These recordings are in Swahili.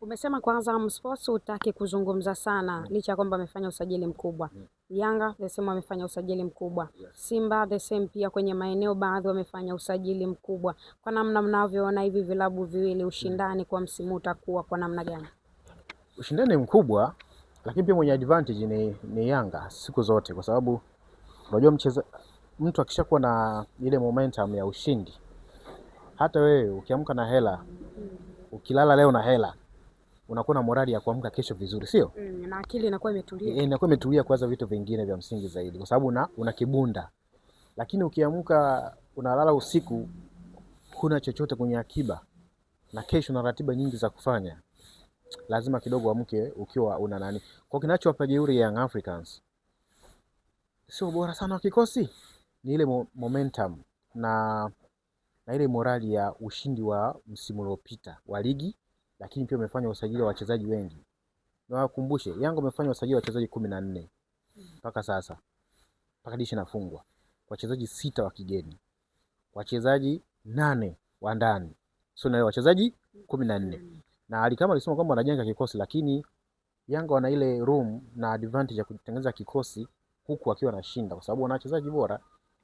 Umesema kwa Azam Sports hutaki kuzungumza sana licha ya kwamba amefanya usajili mkubwa. Yanga the same wamefanya usajili mkubwa. Simba the same pia kwenye maeneo baadhi wamefanya usajili mkubwa. Kwa namna mnavyoona hivi vilabu viwili, ushindani kwa msimu utakuwa kwa namna gani? Ushindani mkubwa, lakini pia mwenye advantage ni Yanga siku zote, kwa sababu unajua mtu akishakuwa na ile momentum ya ushindi, hata wewe ukiamka na hela, ukilala leo na hela, unakuwa na morali ya kuamka kesho vizuri, sio? Na akili inakuwa imetulia. Inakuwa imetulia kuwaza vitu vingine vya msingi zaidi, kwa sababu una kibunda. Lakini ukiamka unalala usiku, huna chochote kwenye akiba, na kesho una ratiba nyingi za kufanya, lazima kidogo uamke ukiwa una nani. Kwa kinachowapa jeuri Young Africans sio bora sana wa kikosi, ni ile momentum na ile morali ya ushindi wa msimu uliopita wa ligi, lakini pia umefanya usajili wa wachezaji wengi. Niwakumbushe, Yanga umefanya usajili wa wachezaji 14 mpaka sasa, mpaka dishi inafungwa, wachezaji 6 wa kigeni, wachezaji 8 wa ndani, sio na wachezaji 14. Na Ally Kamwe alisema kwamba wanajenga kikosi, lakini Yanga wana ile room na advantage ya kutengeneza kikosi huku wakiwa wanashinda, kwa sababu wana wachezaji bora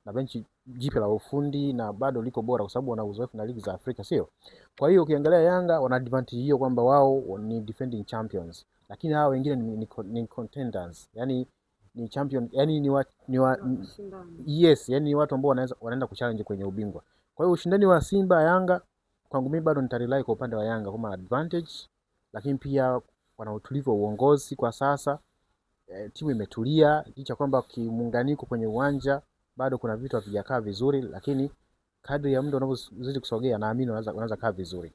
na benchi jipya la ufundi na bado liko bora, kwa sababu wana uzoefu na ligi za Afrika, sio? Kwa hiyo ukiangalia Yanga wana advantage hiyo kwamba wao ni defending champions, lakini hao wengine ni contenders, yani ni champion, yani ni wa, yes, yani ni watu ambao wanaenda kuchallenge kwenye ubingwa. Kwa hiyo ushindani wa Simba Yanga kwangu mimi bado nitarely kwa upande wa Yanga kama advantage, lakini pia wana utulivu wa uongozi kwa sasa. Timu imetulia licha kwamba kimuunganiko kwenye uwanja bado kuna vitu havijakaa vizuri, lakini kadri ya muda unavyozidi kusogea naamini wanaweza kaa vizuri.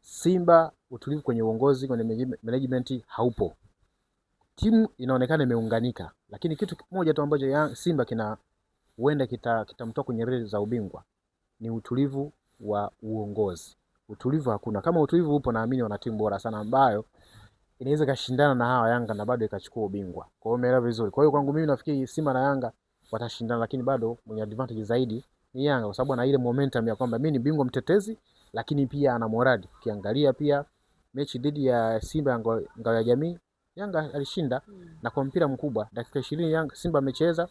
Simba utulivu kwenye uongozi, kwenye management haupo. Timu inaonekana imeunganika, lakini kitu kimoja tu ambacho Simba kina huenda kitamtoa kwenye reli za ubingwa ni utulivu wa uongozi. Utulivu hakuna. Kama utulivu upo, naamini wana timu bora sana ambayo inaweza ikashindana na hawa Yanga na bado ikachukua ubingwa. Kwa hiyo umeelewa vizuri. Kwa hiyo kwangu mimi nafikiri Simba na Yanga watashindana, lakini bado mwenye advantage zaidi ni Yanga, kwa sababu ana ile momentum ya kwamba mimi ni bingwa mtetezi, lakini pia ana morali. Ukiangalia pia mechi dhidi ya Simba ngao ya jamii, Yanga alishinda na kwa mpira mkubwa. Dakika 20 Yanga Simba amecheza,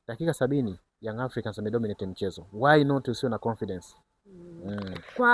dakika 70 Young Africans amedominate mchezo. Why not usiwe na confidence? Kwa